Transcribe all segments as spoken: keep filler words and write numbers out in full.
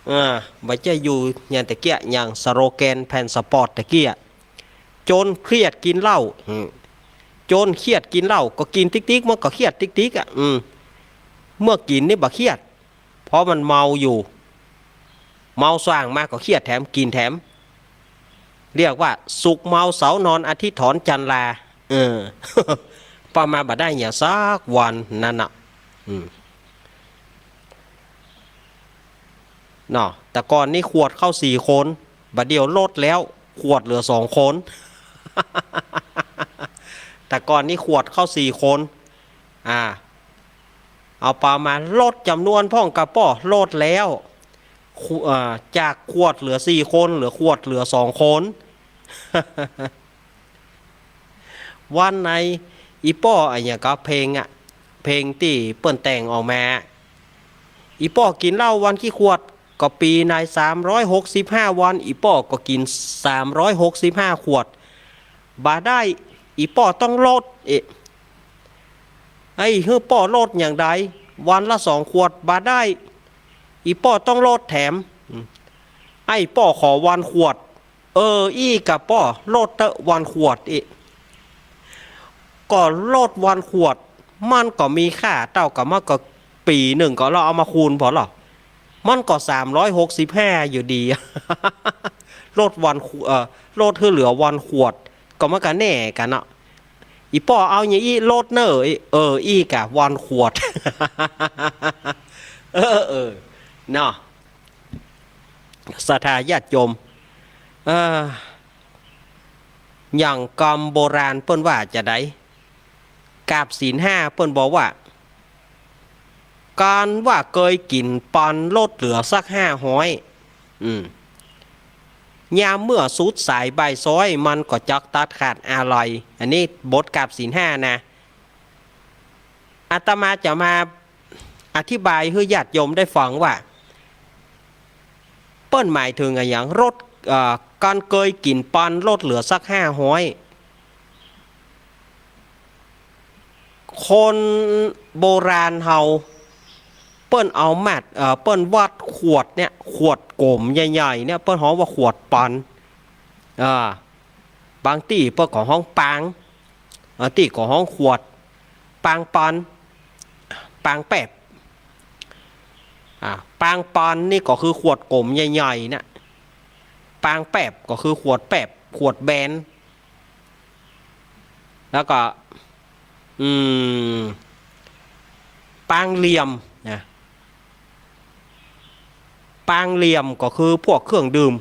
เออ บ่ใจ้อยู่อย่างตะเกียะ อย่างสโลแกนแผ่นสปอร์ตตะเกียะ โจรเครียดกิ๋นเหล้า อืม โจรเครียดกิ๋นเหล้า ก็กิ๋นติ๊กๆ มันก็เครียดติ๊กๆ อ่ะ อืม เมื่อกิ๋นนี่บ่เครียด เพราะมันเมาอยู่ เมาส่างมาก็เครียดแถม กิ๋นแถม เรียกว่าศุกร์เมาเสาร์นอน อาทิตย์ถอนจันทร์ลา เออ ประมาณบ่ได้หยังสักวันนั้นน่ะ อืม เนาะ แต่ก่อนนี่ขวดเข้าสี่คน บ่าเดี่ยวลดแล้ว ขวดเหลือสองคน แต่ก่อนนี่ขวดเข้าสี่คน อ่า เอาประมาณลดจ๋ำนวนพ่องก่าป้อ ลดแล้ว ขว- เอ่อ จากขวดเหลือสี่คน เหลือขวดเหลือสองคน วันไหน อี่ป้ออะหยังก็เพลงอะ เพลงตี้เปิ้นแต่งออกมา อี่ป้อกิ๋นเหล้าวันกี่ขวด ก็ปี๋ไหนสามร้อยหกสิบห้าวัน อี่ป้อก็กิ๋นสามร้อยหกสิบห้าขวด บ่าได้ อี่ป้อต้องลด เอ๊ะ ไอ้หื้อป้อลดอย่างใด วันละสองขวด บ่าได้ อี่ป้อต้องลดแถม อืม ไอ้ป้อขอวันขวด เออ อี้ก่าป้อ ลดเต๊อะวันขวดอี้ ก็ลดวันขวด มันก็มีค่าเต้ากับ มันก็ปี๋นึ่งก็ เฮาเอามาคูณผ่อลอ มันก็สามร้อยหกสิบห้าอยู่ดี ลดวันขว- เอ่อ ลดหื้อเหลือวันขวด ก็มันก็แน่กั๋นเนาะ อี่ป้อเอาหยังอี้ ลดเน่อ เออ อี้ก่าวันขวด เออ เออ เนาะ ศรัทธาญาติโยม เออ อย่างกำโบราณเปิ้นว่าจาใด กาบศีลห้าเปิ้นบอกว่า ก๋านว่าเกยกิ๋นปอนลดเหลือสักห้าฮ้อย อืม ยามเมื่อสุดสายบ่ายซ้อย มันก็จักตัดขาดอาลัย อันนี้บทกาบศีลห้านะ อาตมาจะมาอธิบายหื้อญาติโยมได้ฟังว่า เปิ้นหมายเถิงอะหยัง ลด เอ่อ ก๋านเกยกิ๋นปอนลดเหลือสักห้าฮ้อย คนโบราณเฮา เปิ้นเอามาตร เอ่อ เปิ้นวัดขวดเนี่ย ขวดก๋มใหญ่ๆ เนี่ย เปิ้นฮ้องว่าขวดปอน อ่า บางตี้เปิ้นก็ฮ้องปาง อ่า ตี้ก็ฮ้องขวด ปางปอน ปางแป๊บ อ่า ปางปอนนี่ก็คือขวดก๋มใหญ่ๆ น่ะ ปางแป๊บก็คือขวดแป๊บ ขวดแบน แล้วก็ อืม ปางเหลี่ยม นะ ปางเหลี่ยมก็คือพวกเครื่องดื่ม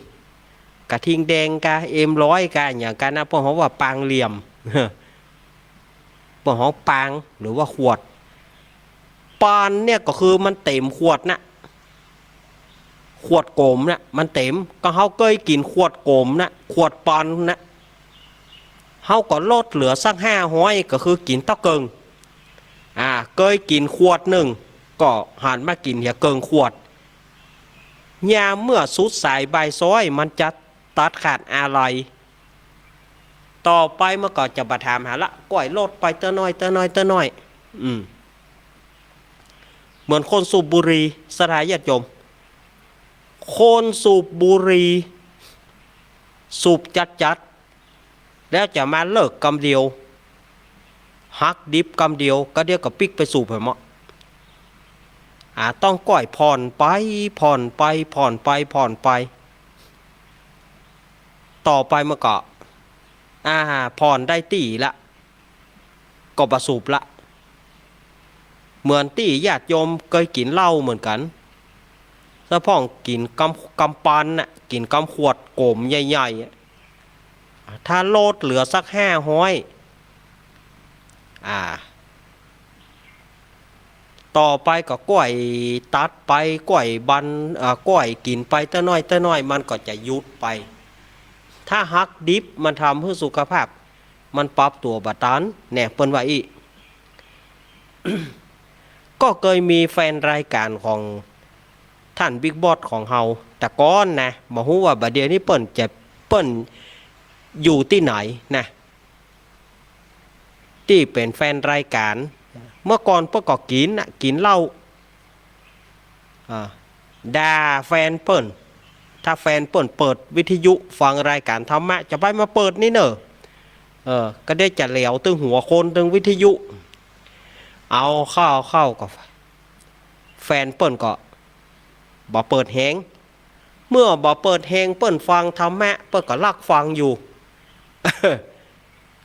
กระทิงแดงกา เอ็มร้อยกา อะหยังกานะ เปิ้นฮ้องว่าปางเหลี่ยม เปิ้นฮ้องปาง หรือว่าขวด ปอนเนี่ยก็คือมันเต๋มขวดน่ะ ขวดก๋มน่ะ มันเต๋ม ก็เฮาเกยกิ๋นขวดก๋มน่ะ ขวดปอนน่ะ เฮาก็ลดเหลือสักห้าฮ้อย ก็คือกิ๋นเต้าเกิ่ง อ่า เกยกิ๋นขวดนึ่ง ก็หันมากิ๋นเหียเกิ่งขวด ยามเมื่อสุดสายบ่ายซ้อย มันจะตัดขาดอาลัย ต่อไปมันก็จะบ่ถามหาละ ก้อยลดไปเตื้อน้อย เตื้อน้อย เตื้อน้อย อืม เหมือนคนสูบบุหรี่ ศรัทธาญาติโยม คนสูบบุหรี่ สูบจัดๆ แล้วจะมาเลิกกำเดียว หักดิบกำเดียว ก็เดี๋ยวก็ปิ๊กไปสูบหั้นเมาะ อ่า ต้องก้อยผ่อนไป ผ่อนไป ผ่อนไป ผ่อนไป ต่อไปมันก็ อ่า ผ่อนได้ตี้ละ ก็บ่สูบละ เหมือนตี้ญาติโยมเกยกิ๋นเหล้าเหมือนกั๋น สะพ่องกิ๋นกำ กำปอนน่ะ กิ๋นกำขวดก๋มใหญ่ๆ อะ ถ้าลดเหลือสักห้าฮ้อย อ่า ต่อไปก็ก้อยตัดไป ก้อยบัน เอ่อ ก้อยกิ๋นไปเตื้อน้อย เตื้อน้อย มันก็จะหยุดไป ถ้าหักดิบมันทำหื้อสุขภาพ มันปรับตั๋วบ่ตัน แน่ เปิ้นว่าอี้ ก็เกยมีแฟนรายก๋านของต้านบิ๊กบอสของเฮา แต่ก่อนนะ บ่ฮู้ว่าบ่าเดี่ยวนี้เปิ้นจะ เปิ้นอยู่ตี้ไหนนะ ตี้เป๋นแฟนรายก๋าน เมื่อก่อนเปิ้นก็กิ๋นน่ะ กิ๋นเหล้า อ่า ด่าแฟนเปิ้น ถ้าแฟนเปิ้นเปิดวิทยุฟังรายก๋านธรรมะ จะไปมาเปิดนี่เน่อ เออ ก็ได้จะแหลวตึงหัวคนตึงวิทยุ เอาเข้า เอาเข้าก็ แฟนเปิ้นก็บ่เปิดแฮง เมื่อบ่เปิดแฮง เปิ้นฟังธรรมะ เปิ้นก็ลักฟังอยู่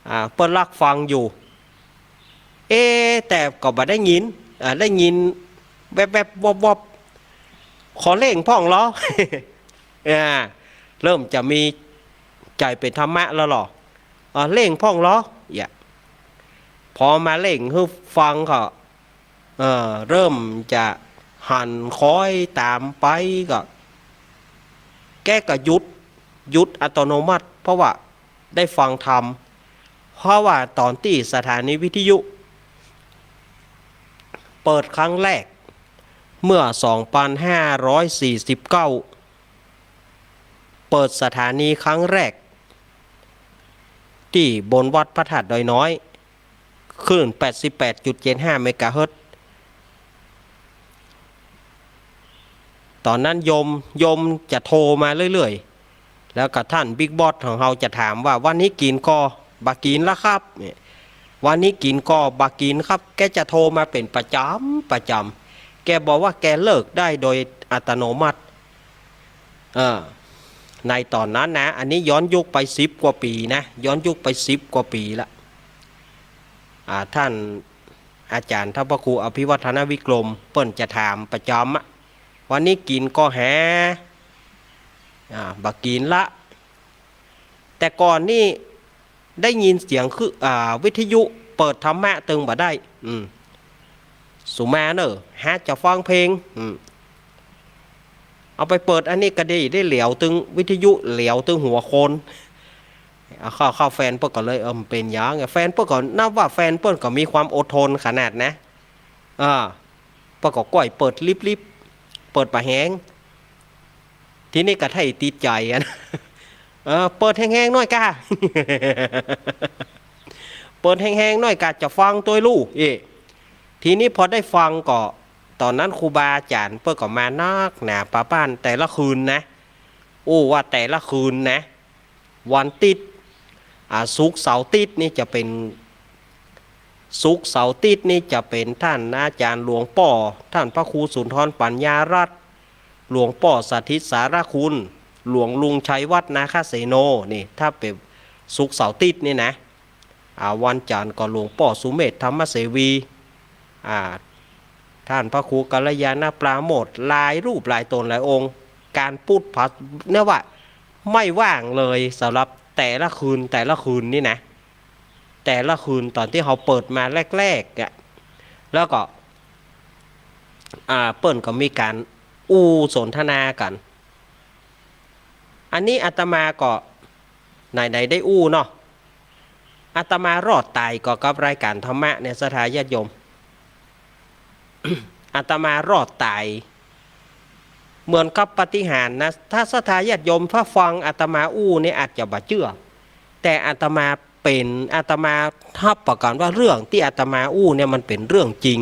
อ่า เปิ้นลักฟังอยู่ เอ๊ะ แต่ก็บ่ได้ยิน อ่า ได้ยินแวบๆ วอบๆ ขอเล่งพ่องลอ อ่า เริ่มจะมีใจ๋เป๋นธรรมะแล้วลอ อ่า เล่งพ่องลอ เยียะ พอมาเล่งหื้อฟังก็ เอ่อ เริ่มจะหันคอยต๋ามไปก็ แกก็หยุด หยุดอัตโนมัติ เพราะว่าได้ฟังธรรม เพราะว่าต๋อนตี้สถานีวิทยุเปิดครั้งแรก เมื่อสองปันห้าร้อยสี่สิบเก้า เปิดสถานีครั้งแรก ตี้บนวัดพระธาตุดอยน้อย คลื่นแปดสิบแปดจุดเจ็ดห้าเมกะเฮิรตซ์ ต๋อนนั้นโยม โยมจะโทรมาเรื่อยๆ แล้วก็ท่านบิ๊กบอสของเฮาจะถามว่า วันนี้กิ๋นก่อบ่ากิ๋นละครับ เนี่ย วันนี้กิ๋นก่อบ่ากิ๋นครับ แกจะโทรมาเป๋นประจ๋ำประจ๋ำ แกบอกว่าแกเลิกได้โดยอัตโนมัติ เออ ในต๋อนนั้นนะ อันนี้ย้อนยุคไปสิบกว่าปี๋นะ ย้อนยุคไปสิบกว่าปี๋ละ อ่า ท่านอาจ๋ารย์ท่านพระครูอภิวัฒนวิกรม เปิ้นจะถามประจ๋ำอะ วันนี้กิ๋นก่อแห อ่า บ่ากิ๋นละ แต่ก่อนนี่ได้ยินเสียงคือ อ่า วิทยุเปิดธรรมะตึงบ่ได้ อืม สุมาเน่อ หาจะฟังเพลง อืม เอาไปเปิดอันนี้ก็ดี ได้แหลวตึงวิทยุ แหลวตึงหัวคน เอาเข้า เข้าแฟนเปิ้นก็เลย เออ มันเป๋นหยัง แฟนเปิ้นก็นับว่าแฟนเปิ้นก็มีความอดทนขนาดนะ อ่า เปิ้นก็ก้อยเปิดลิบๆ เปิดบ่าแฮง ทีนี้ก็ไถ่ติดใจ๋อะนะ เออ เปิดแฮงๆ หน้อยก่า เปิดแฮงๆ หน้อยก่า จะฟังตวยลู่ เอ๊ะ ทีนี้พอได้ฟังก็ ต๋อนนั้นครูบาอาจ๋ารย์เปิ้นก็มานักหนาปาบ้านแต่ละคืนนะ โอ้ ว่าแต่ละคืนนะ วันติ๊ด อ่า ศุกร์เสาร์ติ๊ดนี่จะเป๋น ศุกร์เสาร์ติ๊ดนี่จะเป๋นท่านอาจ๋ารย์หลวงป้อ ท่านพระครูสุนทรปัญญารัตน์ หลวงป้อสถิตสารคุณ หลวงลุงชัยวัฒน์นาคเสโน นี่ ถ้าเป๋นศุกร์เสาร์ติ๊ดนี่นะ อ่า วันจันทร์ก็หลวงป้อสุเมธธรรมเสวี อ่า ท่านพระครูกัลยาณปราโมทย์ หลายรูปหลายต๋นหลายองค์ ก๋านพุทธผา เนี่ยว่าไม่ว่างเลย สำหรับแต่ละคืน แต่ละคืนนี่นะ แต่ละคืนต๋อนตี้เฮาเปิดมาแรกๆ อะ แล้วก็ อ่า เปิ้นก็มีก๋านอู้สนทนากั๋น อันนี้อาตมาก็ไหนๆ ได้อู้เนาะ อาตมารอดต๋ายก่อกับรายก๋านธรรมะเนี่ย ศรัทธาญาติโยม อาตมารอดต๋าย เหมือนกับปาฏิหาริย์นะ ถ้าศรัทธาญาติโยมถ้าฟังอาตมาอู้เนี่ยอาจจะบ่เจื้อ แต่อาตมาเป๋น อาตมาฮับประกั๋นว่าเรื่องตี้อาตมาอู้เนี่ยมันเป๋นเรื่องจริง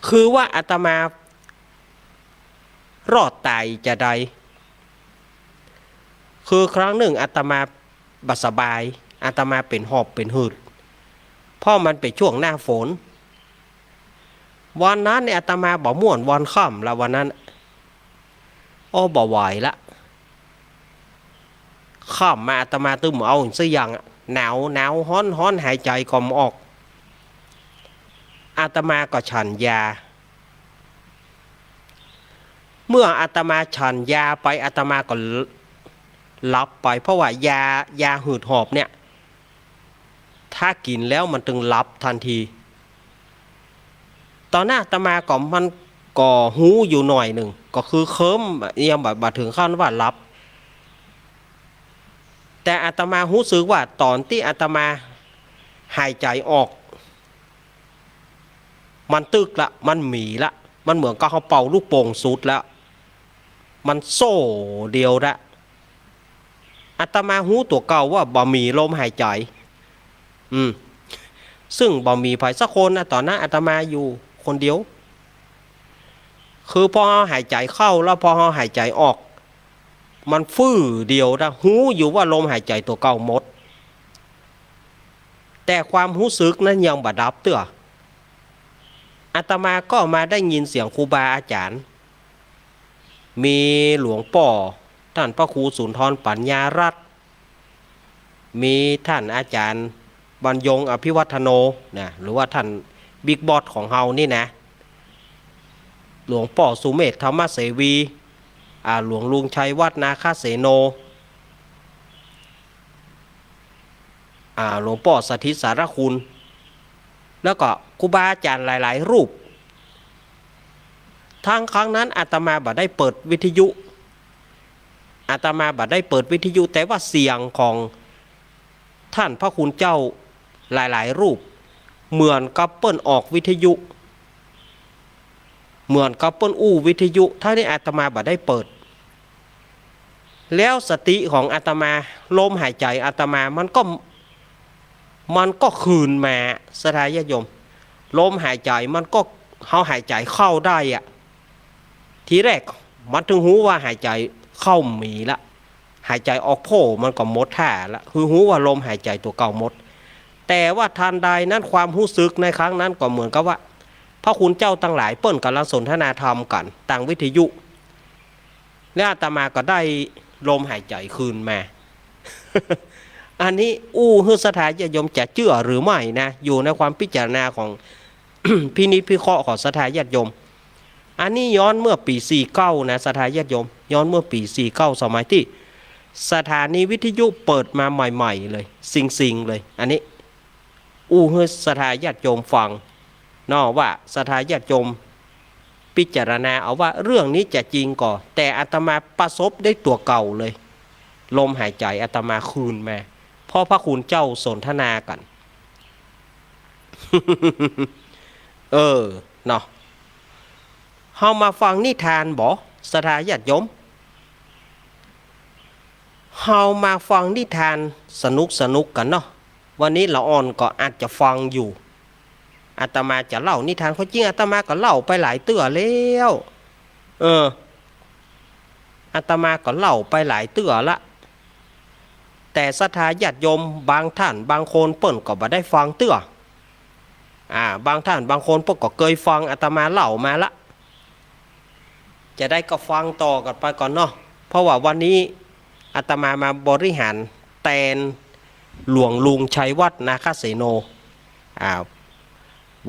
คือว่าอาตมารอดต๋ายจาใด คือครั้งนึ่งอาตมาบ่สบาย อาตมาเป๋นหอบเป๋นหืด เพราะมันเป๋นช่วงหน้าฝน วันนั้นเนี่ยอาตมาบ่ม่วน วันค่ำละวันนั้น โอ้ บ่ไหวละ ค่ำมาอาตมาตึงเอาสักอย่างอะ หนาว หนาว ฮ้อน ฮ้อน หายใจ๋ก็บ่ออก อาตมาก็ฉันยา เมื่ออาตมาฉันยาไป อาตมาก็หลับไป เพราะว่ายา ยาหืดหอบเนี่ย ถ้ากิ๋นแล้วมันตึงหลับตันที ต๋อนนั้นอาตมาก็ มันก็ฮู้อยู่หน่อยนึ่ง ก็คือเคิ้ม ยังบ่ บ่เถิงขั้นว่าหลับ แต่อาตมาฮู้สึกว่าต๋อนตี้อาตมาหายใจ๋ออก มันตึกละ มันหมีละ มันเหมือนกับเฮาเป่าลูกโป่งสุดแล้ว มันโซ่เดียวละ อาตมาฮู้ตั๋วเก่าว่าบ่หมีลมหายใจ๋ อืม ซึ่งบ่หมีใผสักคนนะ ต๋อนนั้นอาตมาอยู่คนเดียว คือพอเฮาหายใจ๋เข้าแล้วพอเฮาหายใจ๋ออก มันฟื่อเดียวนะ ฮู้อยู่ว่าลมหายใจ๋ตั๋วเก่าหมด แต่ความฮู้สึกนั้นยังบ่ดับเตื้อ อาตมาก็มาได้ยินเสียงครูบาอาจ๋ารย์ มีหลวงป้อต้านพระครูสุนทรปัญญารัตน์ มีต้านอาจ๋ารย์บรรยงอภิวัฒโนนะ หรือว่าต้านบิ๊กบอสของเฮานี่นะ หลวงป้อสุเมธธรรมเสวี อ่า หลวงลุงชัยวัฒน์นาคเสโน อ่า หลวงป้อสถิตสารคุณ แล้วก็ครูบาอาจ๋ารย์หลายๆ รูป ทั้งครั้งนั้นอาตมาบ่ได้เปิดวิทยุ อาตมาบ่ได้เปิดวิทยุ แต่ว่าเสียงของต้านพระคุณเจ้าหลายๆ รูป เหมือนกับเปิ้นออกวิทยุ เหมือนกับเปิ้นอู้วิทยุ เท่านี้อาตมาบ่ได้เปิด แล้วสติของอาตมา ลมหายใจ๋อาตมามันก็ มันก็คืนมา ศรัทธาญาติโยม ลมหายใจ๋มันก็ เฮาหายใจ๋เข้าได้อะ ทีแรกมันถึงฮู้ว่าหายใจ๋เข้ามีละ หายใจ๋ออกโพ่มันก็หมดท่าละ คือฮู้ว่าลมหายใจ๋ตั๋วเก่าหมด แต่ว่าทันใดนั้นความฮู้สึกในครั้งนั้นก็เหมือนกับว่า พระคุณเจ้าตังหลายเปิ้นก่ำลังสนทนาธรรมกั๋นตางวิทยุ แล้วอาตมาก็ได้ลมหายใจ๋คืนมา อันนี้อู้หื้อศรัทธาญาติโยมจะเจื้อหรือไม่นะ อยู่ในความพิจารณาของ พินิจพิเคราะห์ของศรัทธาญาติโยม อันนี้ย้อนเมื่อปี๋สี่เก้านะ ศรัทธาญาติโยม ย้อนเมื่อปี๋สี่เก้า สมัยตี้สถานีวิทยุเปิดมาใหม่ๆ เลย สิงๆ เลย อันนี้ อู้หื้อศรัทธาญาติโยมฟังเนาะ ว่าศรัทธาญาติโยมพิจารณาเอาว่าเรื่องนี้จะจริงก่อ แต่อาตมาประสบได้ตั๋วเก่าเลย ลมหายใจ๋อาตมาคืนมา เพราะพระคุณเจ้าสนทนากั๋น เออ เนาะ เฮามาฟังนิทานบ่ ศรัทธาญาติโยม เฮามาฟังนิทานสนุกๆ กั๋นเนาะ วันนี้ละอ่อนก็อาจจะฟังอยู่ อาตมาจะเล่านิทาน ความจริงอาตมาก็เล่าไปหลายเตื้อแล้ว เออ อาตมาก็เล่าไปหลายเตื้อละ แต่ศรัทธาญาติโยมบางท่านบางคนเปิ้นก็บ่ได้ฟังเตื้อ อ่า บางท่านบางคนเปิ้นก็เกยฟังอาตมาเล่ามาละ จะได้ก็ฟังต่อกั๋นไปก่อนเนาะ เพราะว่าวันนี้อาตมามาบริหารแตนหลวงลุงชัยวัฒน์นาคเสโน อ่า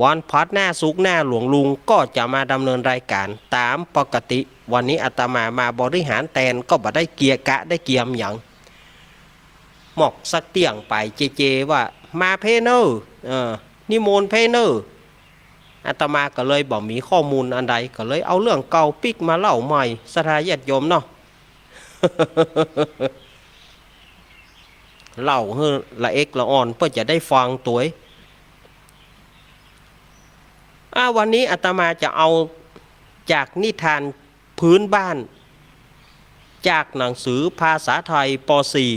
วันพฤหัสหน้า ศุกร์หน้าหลวงลุงก็จะมาดำเนินรายการต๋ามปกติ วันนี้อาตมามาบริหารแตนก็บ่ได้เกียกะได้เกียมหยัง มอกสักเตี้ยงไปเจๆ ว่า มาเพเน่อ เออ นิมนต์เพเน่อ อาตมาก็เลยบ่มีข้อมูลอันใด ก็เลยเอาเรื่องเก่าปิ๊กมาเล่าใหม่ ศรัทธาญาติโยมเนาะ เล่าหื้อละเอกละอ่อนเปิ้นจะได้ฟังตวย อ่า วันนี้อาตมาจะเอาจากนิทานพื้นบ้าน จากหนังสือภาษาไทย ป.สี่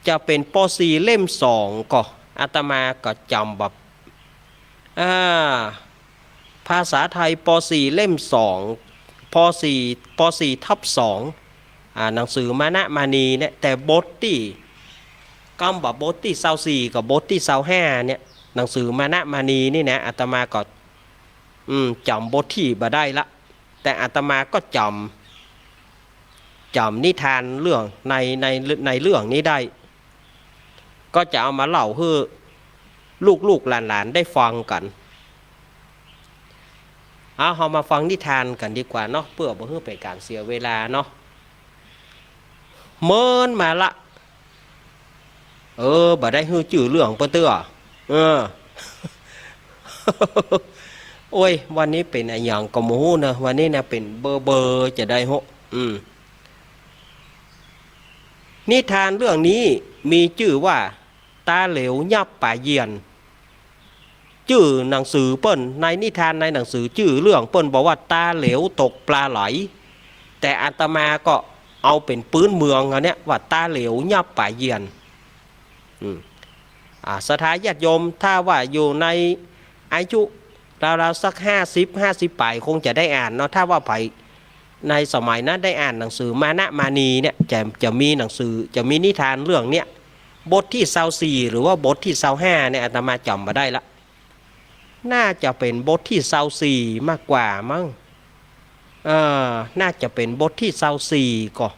จะเป๋น ป.สี่ เล่มสอง ก็ อาตมาก็จ๋ำแบบ อ่า ภาษาไทย ป.สี่ เล่มสอง ป.สี่ ป.สี่ ทับสอง อ่า หนังสือมานะมานีเนี่ย แต่บทตี้ กำว่าบทตี้ซาวสี่กับบทตี้ซาวห้าเนี่ย หนังสือมานะมานีนี่นะ อาตมาก็ อืม จ๋ำบทตี้บ่ได้ละ แต่อาตมาก็จ๋ำ จ๋ำนิทานเรื่องใน ใน ในเรื่องนี้ได้ ก็จะเอามาเล่าหื้อลูกๆ หลานๆ ได้ฟังกั๋น เอา เฮามาฟังนิทานกั๋นดีกว่าเนาะ เปื้อบ่หื้อเป๋นก๋านเสียเวลาเนาะ เมินมาละ เออ บ่ได้หื้อจื้อเรื่องเปิ้นเตื้อ เออ โอ้ย วันนี้เป๋นอะหยังก็บ่ฮู้นะ วันนี้นะเป๋นเบอร์ๆ จะได้โฮะ อืม นิทานเรื่องนี้มีจื้อว่า ต๋าเหลวยับป๋าเยี่ยน จื้อหนังสือเปิ้น ในนิทานในหนังสือจื้อเรื่องเปิ้นบอกว่าต๋าเหลวตกปลาไหล แต่อาตมาก็เอาเป๋นปื๊นเมืองอันเนี้ยว่าต๋าเหลวยับป๋าเยี่ยน อืม อ่า ศรัทธาญาติโยม ถ้าว่าอยู่ในอายุ ราวๆ สักห้าสิบ ห้าสิบป๋ายคงจะได้อ่านเนาะ ถ้าว่าใผในสมัยนั้นได้อ่านหนังสือมานะมานีเนี่ย จะ จะมีหนังสือ จะมีนิทานเรื่องเนี้ย บทตี้ซาวสี่ หรือว่าบทตี้ซาวห้าเนี่ย อาตมาจ๋ำบ่ได้ละ น่าจะเป๋นบทตี้ซาวสี่มากกว่ามั้ง เออ น่าจะเป๋นบทตี้ซาวสี่ก่อ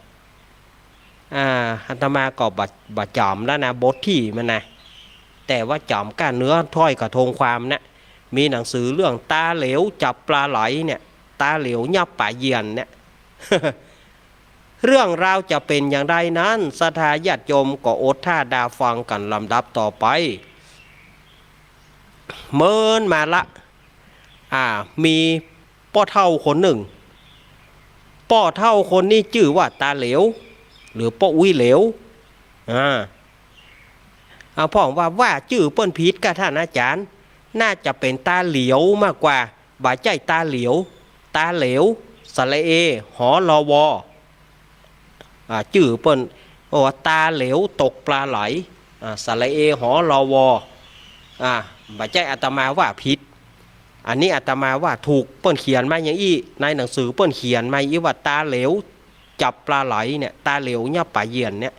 อ่า อาตมาก็บ่ บ่จ๋ำแล้วนะ บทตี้มันนะ แต่ว่าจ๋ำก้าเนื้อถ้อยกระทงความนะ มีหนังสือเรื่องตาเหลวจับปลาไหลเนี่ย ตาเหลวยับป๋าเยียนเนี่ย เรื่องราวจะเป๋นอย่างใดนั้น ศรัทธาญาติโยมก็อดถ้าดาฟังกั๋นลำดับต่อไป เมินมาละ อ่า มีป้อเฒ่าคนนึ่ง ป้อเฒ่าคนนี้จื้อว่าตาเหลว หรือป้ออุ๊ยเหลว อ่า เอาพ่องว่า ว่าจื้อเปิ้นผิดก้าต้านอาจ๋ารย์ น่าจะเป๋นตาเหลียวมากกว่า บ่ใจ้ตาเหลียว ตาเหลว สระเอ หอ รอ วอ อ่า จื้อเปิ้น โอ้ ตาเหลวตกปลาไหล อ่า สระเอ หอ รอ วอ อ่า บ่ใจ้อาตมาว่าผิด อันนี้อาตมาว่าถูก เปิ้นเขียนมาอย่างอี้ ในหนังสือเปิ้นเขียนมาอี้ว่าตาเหลวจับปลาไหลเนี่ย ตาเหลวยับป๋าเยียนเนี่ย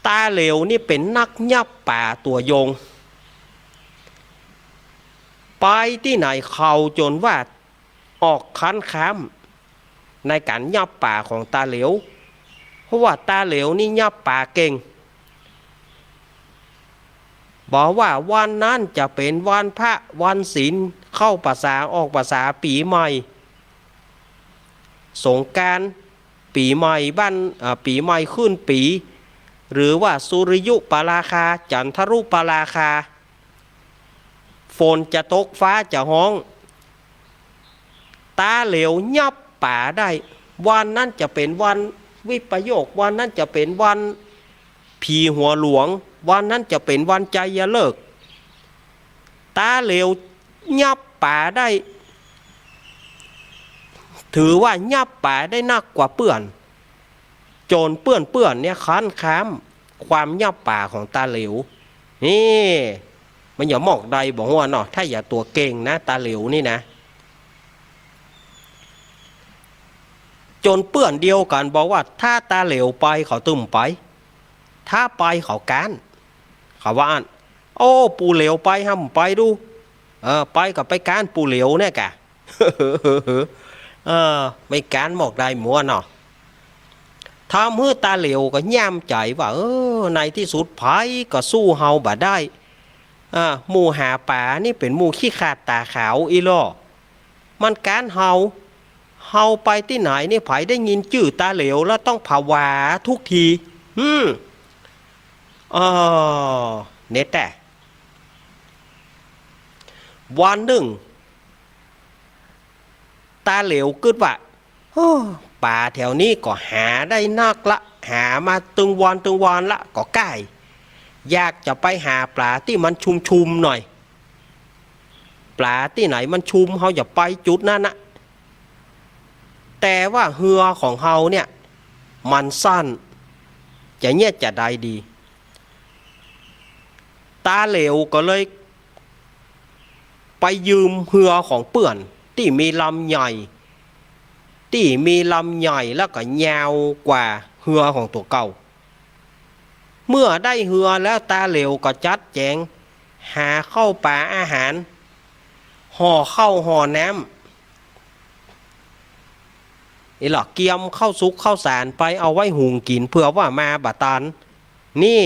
ตาเหลวนี่เป๋นนักยับป๋าตั๋วยง ไปตี้ไหนเขาจ๋นว่าออกคันคามในก๋านยับป๋าของตาเหลว เพราะว่าตาเหลวนี่ยับป๋าเก่ง บอกว่าวันนั้นจะเป๋นวันพระวันศีล เข้าพรรษาออกพรรษา ปี๋ใหม่ สงกรานต์ ปี๋ใหม่บ้าน เอ่อ ปี๋ใหม่ขึ้นปี๋ หรือว่าสุริยุปราคา จันทรุปราคา ฝนจะตกฟ้าจะฮ้อง ตาเหลวยับป๋าได้ วันนั้นจะเป๋นวันวิปโยค วันนั้นจะเป๋นวันผีหัวหลวง วันนั้นจะเป๋นวันไจยฤกษ์ ตาเหลวยับป๋าได้ ถือว่ายับป๋าได้นักกว่าเปื้อน จ๋นเปื้อนๆ เนี่ยคันคามความยับป๋าของตาเหลว นี่ มันหยังมอกได้บ่ฮู้เนาะ ถ้าหยังตั๋วเก่งนะ ตาเหลวนี่นะ จ๋นเปื้อนเดียวกั๋นบอกว่า ถ้าตาเหลวไปเขาตึงไป ถ้าไปเขาก๊าน เขาว่าอั้น โอ้ ปู่เหลวไปห้ามไปดู เออ ไปก็ไปก๊านปู่เหลวเนี่ยกะ เออ ไม่ก๊านมอกได้หมวเนาะ ทำหื้อตาเหลวก็ย่ามใจ๋ว่า เออ ในตี้สุดใผก็สู้เฮาบ่ได้ อ่า หมู่หาป๋านี่เป๋นหมู่ขี้ขลาดต๋าขาวอี้ลอ มันก๊านเฮา เฮาไปตี้ไหนนี่ใผได้ยินจื้อตาเหลวแล้วต้องผวากู้ที อืม เออ เนี่ยแต่ วันนึ่ง ตาเหลวกึ๊ดว่า โอ้ ป๋าแถวนี้ก็หาได้นักละ หามาตึงวันตึงวันละ ก็ก้าย อยากจะไปหาป๋าตี้มันชุมๆ หน่อย ป๋าตี้ไหนมันชุม เฮาจะไปจุดนั้นนะ แต่ว่าเฮือของเฮาเนี่ย มันสั้น จะเยียะจะใดดี ตาเหลวก็เลยไปยืมเฮือของเปื้อนตี้มีลำใหญ่ ตี้มีลำใหญ่แล้วก็ยาวกว่าเฮือของตั๋วเก่า เมื่อได้เฮือแล้วตาเหลวก็จัดแจ๋ง หาข้าวป๋าอาหาร ห่อข้าวห่อน้ำ อี้ลอ เกียมข้าวสุกข้าวสารไปเอาไว้หุงกิ๋นเผื่อว่ามาบ่ตัน นี่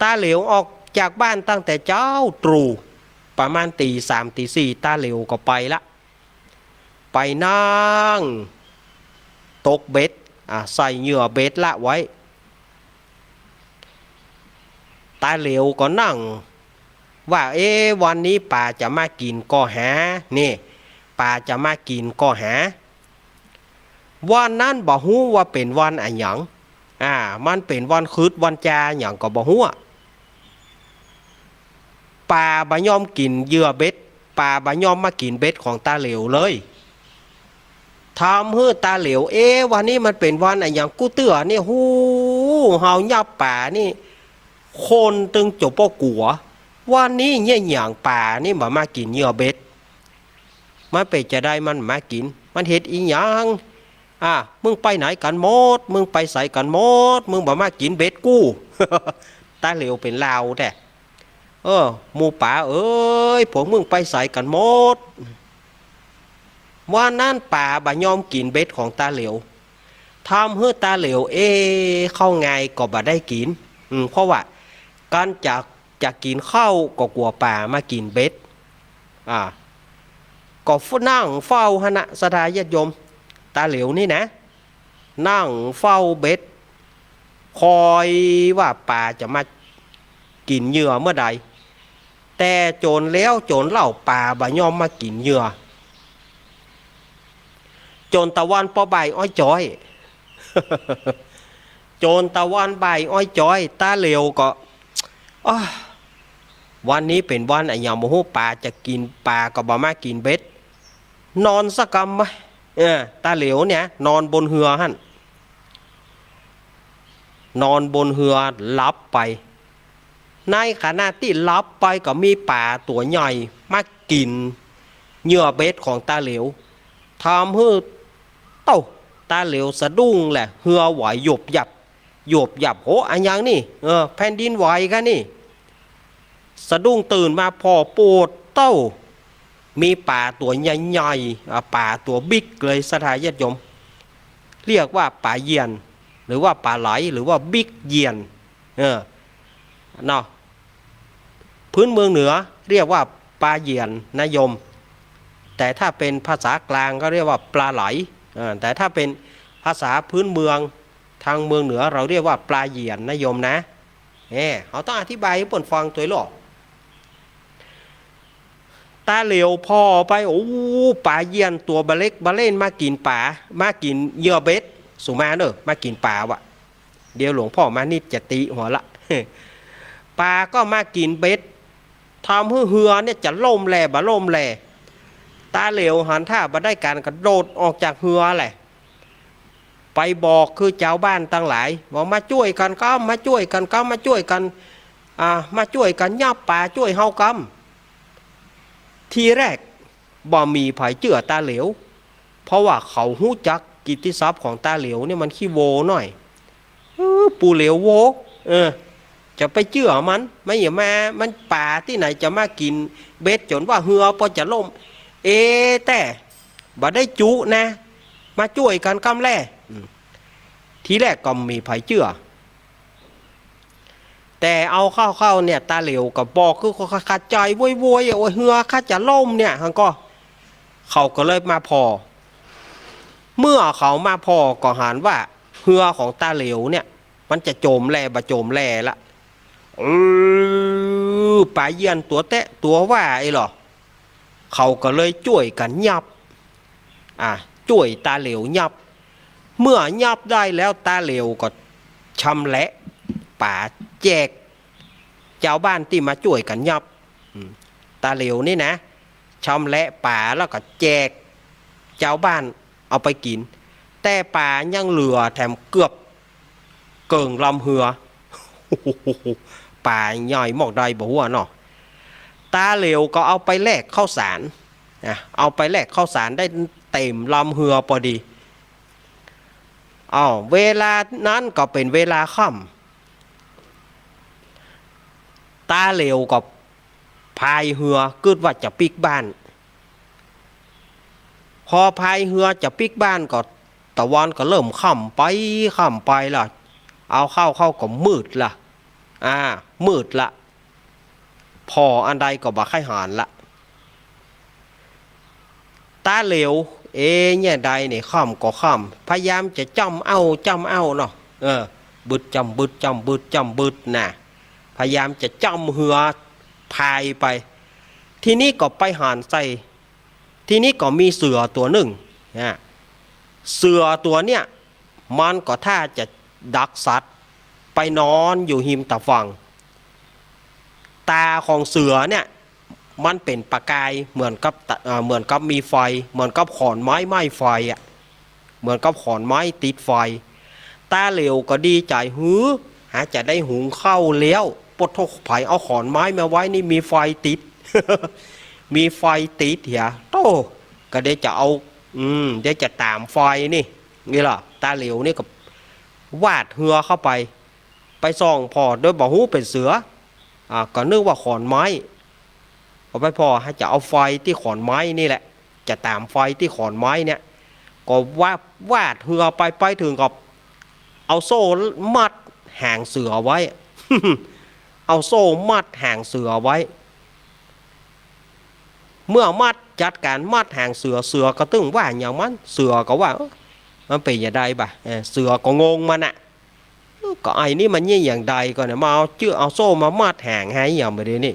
ตาเหลวออกจากบ้านตั้งแต่เจ๊าตรู่ ประมาณตี๋สามตี๋สี่ ตาเหลวก็ไปละ ไปนั่งตกเบ็ด อ่า ใส่เหยื่อเบ็ดละไว้ ตาเหลวก็นั่งว่า เอ๊ะ วันนี้ป๋าจะมากิ๋นก่อหา นี่ ป๋าจะมากิ๋นก่อหา วันนั้นบ่ฮู้ว่าเป๋นวันอะหยัง อ่า มันเป๋นวันขึดวันจาหยังก็บ่ฮู้ ป๋าบ่ยอมกิ๋นเหยื่อเบ็ด ป๋าบ่ยอมมากิ๋นเบ็ดของตาเหลวเลย ทำหื้อตาเหลว เอ๊ะ วันนี้มันเป๋นวันอะหยังกู้เตื้อนี่ ฮู้ เฮายับป๋านี่ คนตึงจะบ่กั๋ว วันนี้เยียะหยัง ป๋านี่บ่มากิ๋นเหยื่อเบ็ด มันเป๋นจาใดมันบ่มากิ๋น มันเฮ็ดอิหยัง อ่า มึงไปไหนกั๋นหมด มึงไปใสกั๋นหมด มึงบ่มากิ๋นเบ็ดกู ตาเหลวเป๋นลาวแต๊ เออ หมู่ป๋าเอ๋ย พวกมึงไปใสกั๋นหมด วันนั้นป๋าบ่ยอมกิ๋นเบ็ดของตาเหลว ทำหื้อตาเหลว เอ๊ะ เข้าไงก็บ่ได้กิ๋น อืม เพราะว่ากั๋นจะ จะกิ๋นข้าวก็กั๋วป๋ามากิ๋นเบ็ด อ่า ก็นั่งเฝ้าหั้นนะ ศรัทธาญาติโยม ตาเหลวนี่นะ นั่งเฝ้าเบ็ด คอยว่าป๋าจะมากิ๋นเหยื่อเมื่อใด แต่โจนแล้วโจนเล่าป๋าบ่ยอมมากิ๋นเหยื่อ โจนตะวันปอบ่ายอ้อยจ๊อย โจนตะวันบ่ายอ้อยจ๊อย ตาเหลวก็ อ้อ วันนี้เป๋นวันอะหยังบ่ฮู้ ป๋าจะกิ๋น ป๋าก็บ่มากิ๋นเบ็ด นอนสักกำไหม เออ ตาเหลวเนี่ย นอนบนเฮือหั้น นอนบนเฮือหลับไป ในขณะตี้หลับไปก็มีป๋าตั๋วใหญ่มากิ๋นเหยื่อเบ็ดของตาเหลว ทำหื้อ เต้า ตาเหลวสะดุ้งแหละ เฮือไหวหยุบหยับ หยุบหยับ โห อะหยังนี่ เออ แผ่นดินไหวก่านี่ สะดุ้งตื่นมาผ่อ โปดเต้า มีป๋าตั๋วใหญ่ๆ อ่า ป๋าตั๋วบิ๊กเลย ศรัทธาญาติโยม เรียกว่าป๋าเหยี่ยน หรือว่าป๋าไหล หรือว่าบิ๊กเหยี่ยน เออ เนาะ พื้นเมืองเหนือเรียกว่าปลาเหยี่ยนนะโยม แต่ถ้าเป๋นภาษากลางก็เรียกว่าปลาไหล อ่า แต่ถ้าเป๋นภาษาพื้นเมืองทางเมืองเหนือเราเรียกว่าปลาเหยี่ยนนะโยมนะ เออ เฮาต้องอธิบายหื้อเปิ้นฟังตวยลอ ตาเหลวผ่อไป โอ้ ป๋าเหยี่ยนตั๋วบ่าเล็กบ่าเล่นมากิ๋นป๋า มากิ๋นเหยื่อเบ็ด สุมาเน่อ มากิ๋นป๋าว่ะ เดี๋ยวหลวงพ่อมานิดจะตี๋หัวละ ป๋าก็มากิ๋นเบ็ด ทำหื้อเฮือเนี่ยจะล่มแลบ่ล่มแล ตาเหลวหันท่าบ่ได้ก๋านกระโดดออกจากเฮือแหละ ไปบอกคือจาวบ้านตังหลาย บอก มาจ้วยกั๋นกำ มาจ้วยกั๋นกำ มาจ้วยกั๋น อ่า มาจ้วยกั๋นยับป๋า จ้วยเฮากำ ทีแรกบ่มีใผเจื้อตาเหลว เพราะว่าเขาฮู้จักกิตติศัพท์ของตาเหลวเนี่ยมันขี้โว้หน้อย เออ ปู่เหลวโว้ เออ จะไปเจื้อมัน มันอย่ามา มันป๋าตี้ไหนจะมากิ๋นเบ็ดจ๋นว่าเฮือปอจะล่ม เอ แต่บ่ได้จุ๊นะ มาจ้วยกั๋นกำแล อืม ทีแรกก็บ่มีใผเจื้อ แต่เอาเข้าๆ เนี่ย ตาเหลวก็บอกคือขัดใจ๋โวยๆ โอ้ย เฮือข้าจะล่มเนี่ย หั้นก่อ เขาก็เลยมาผ่อ เมื่อเขามาผ่อก็หันว่าเฮือของตาเหลวเนี่ย มันจะจ๋มแลบ่จ๋มแลละ เออ ป๋าเหยี่ยนตั๋วแต๊ตั๋วว่าไอ้หล่อ เขาก็เลยจ้วยกั๋นยับ อ่ะ จ้วยตาเหลวยับ เมื่อยับได้แล้วตาเหลวก็ชำแหละป๋าแจกจาวบ้านตี้มาจ้วยกั๋นยับ อืม ตาเหลวนี่นะ ชำแหละป๋าแล้วก็แจกจาวบ้านเอาไปกิ๋น แต่ป๋ายังเหลือแถมเกือบเกิ่งลำเฮือ ป๋าใหญ่หมอกใดบ่ฮู้เนาะ ตาเหลวก็เอาไปแลกข้าวสาร นะ เอาไปแลกข้าวสารได้เต๋มลำเฮือปอดี อ้าว เวลานั้นก็เป๋นเวลาค่ำ ตาเหลวก็พายเฮือกึ๊ดว่าจะปิ๊กบ้าน พอพายเฮือจะปิ๊กบ้านก็ตะวันก็เริ่มค่ำไป ค่ำไปละ เอาเข้าเข้าก็มืดละ อ่า มืดละ ผ่ออันใดก็บ่ใค่หันละ ตาเหลว เอ๊ะ เนี่ยใดเนี่ย ค่ำก็ค่ำ พยายามจะจ้ำเอ้า จ้ำเอ้าเนาะ เออ บึดจ้ำบึด จ้ำบึด จ้ำบึดนะ พยายามจะจ้ำเฮือพายไป ทีนี้ก็ไปหันใส่ ทีนี้ก็มีเสือตั๋วนึ่งนะ เสือตั๋วเนี่ย มันก็ท่าจะดักสัตว์ ไปนอนอยู่ฮิมตะฝั่ง ต๋าของเสือเนี่ย มันเป๋นประก๋ายเหมือนกับตะ เอ่อ เหมือนกับมีไฟ เหมือนกับขอนไม้ไหม้ไฟอะ เหมือนกับขอนไม้ติดไฟ ตาเหลวก็ดีใจ๋ หือ หาจะได้หุงข้าวแล้ว ปะโธ่ ใผเอาขอนไม้มาไว้นี่ มีไฟติด มีไฟติดเหีย โธ่ ก็เดี๋ยวจะเอา อืม เดี๋ยวจะต๋ามไฟนี่ นี่ล่ะ ต๋าเหลียวนี่ก็วาดเฮือเข้าไป ไปส่องผ่อโดยบ่ฮู้เป๋นเสือ อ่า ก็นึกว่าขอนไม้ เอาไปผ่อ จะเอาไฟตี้ขอนไม้นี่แหละ จะต๋ามไฟตี้ขอนไม้เนี่ย ก็วาด วาดเฮือไป ไปเถิงก็เอาโซ่มัดหางเสือไว้ เอาโซ่มัดหางเสือไว้ เมื่อมัด จัดก๋านมัดหางเสือ เสือก็ตึงว่าหยังมัน เสือก็ว่า เอ๊ะ มันเป๋นจะใดบ่ะ เออ เสือก็งงมันน่ะ ก็ไอ้นี่มันเยียะอย่างใดก่อเนี่ย มาเอาเจื้อกเอาโซ่มามัดหางหื้อหยังบ่าเดี่ยวนี้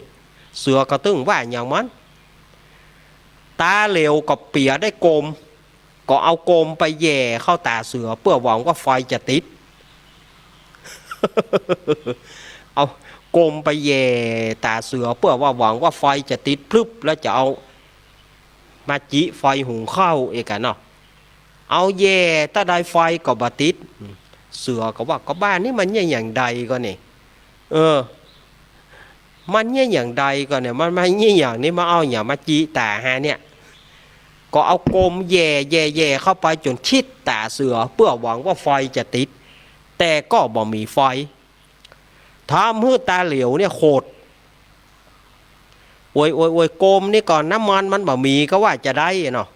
เสือก็ตึงว่าหยังมัน ต๋าเหลียวก็เปียได้กม ก็เอากมไปแหย่เข้าต๋าเสือ เปื้อหวังว่าไฟจะติด เอากมไปแหย่ต๋าเสือ เปื้อว่าหวังว่าไฟจะติดพลึบ แล้วจะเอามาจิไฟหุงข้าวเอกอะเนาะ เอาแหย่เต้าใดไฟก็บ่ติด เสือก็ว่า ก็บ้านี่มันเยียะอย่างใดก่อนี่ เออ มันเยียะอย่างใดก่อเนี่ย มันมาเยียะอย่างนี้ มาเอาหยังมาจิต๋าหื้อเนี่ย ก็เอากมแหย่ แหย่ แหย่เข้าไปจ๋นชิดต๋าเสือ เปื้อหวังว่าไฟจะติด แต่ก็บ่มีไฟ ทำหื้อต๋าเหลียวเนี่ยโขด โอย โอย โอย กมนี่ก่อน น้ำมันมันบ่มีก็ว่าจะใดเนาะ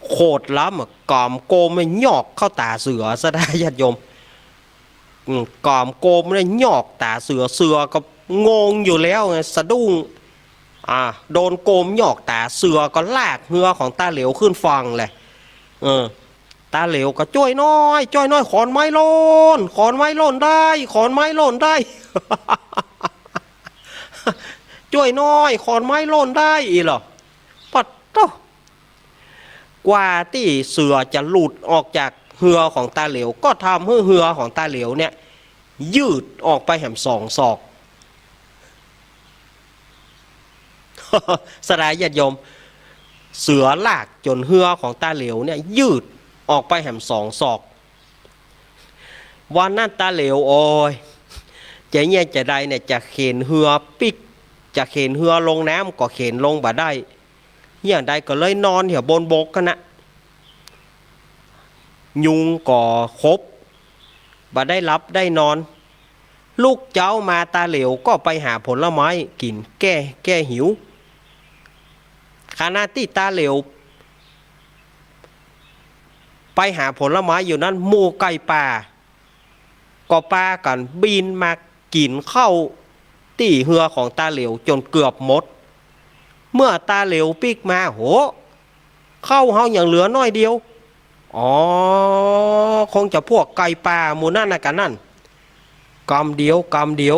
โขดล้ำอะ ก๋ำกมเนี่ยยอกเข้าต๋าเสือซะได้ญาติโยม อืม ก๋ำกมเนี่ยยอกต๋าเสือ เสือก็งงอยู่แล้วไง สะดุ้ง อ่า โดนกมยอกต๋า เสือก็ลากเฮือของต๋าเหลียวขึ้นฝั่งเลย เออ ต๋าเหลียวก็ จ้วยหน้อย จ้วยหน้อย ขอนไม้หล่น ขอนไม้หล่นได้ ขอนไม้หล่นได้ จ้วยหน้อย ขอนไม้หล่นได้ อี้เหรอ ปัดโธ่ กว่าตี้เสือจะหลุดออกจากเฮือของต๋าเหลียว ก็ทำหื้อเฮือของต๋าเหลียวเนี่ย ยืดออกไปแหมสองศอก สะดายญาติโยม เสือลากจ๋นเฮือของต๋าเหลียวเนี่ย ยืดออกไปแหมสองศอก วันนั้นต๋าเหลียว โอ้ย จะเยียะจะใดเนี่ย จะเข็นเฮือปิ๊ก จะเข็นเฮือลงน้ำก็เข็นลงบ่ได้ อย่างใดก็เลยนอนแถวบนบกหั้นนะ ยุงก็ขบ บ่ได้หลับได้นอน ลุกเจ๊ามาต๋าเหลียวก็ไปหาผลไม้กิ๋น แก้ แก้หิว ขณะตี้ต๋าเหลียวไปหาผลไม้อยู่นั้น หมู่ไก่ป่า ก็ปากั๋นบินมากิ๋นข้าวตี้เฮือของต๋าเหลียวจ๋นเกือบหมด เมื่อต๋าเหลียวปิ๊กมา โห ข้าวเฮายังเหลือน้อยเดียว อ๋อ คงจะพวกไก่ป่าหมู่นั้นนะกะนั้น กำเดียว กำเดียว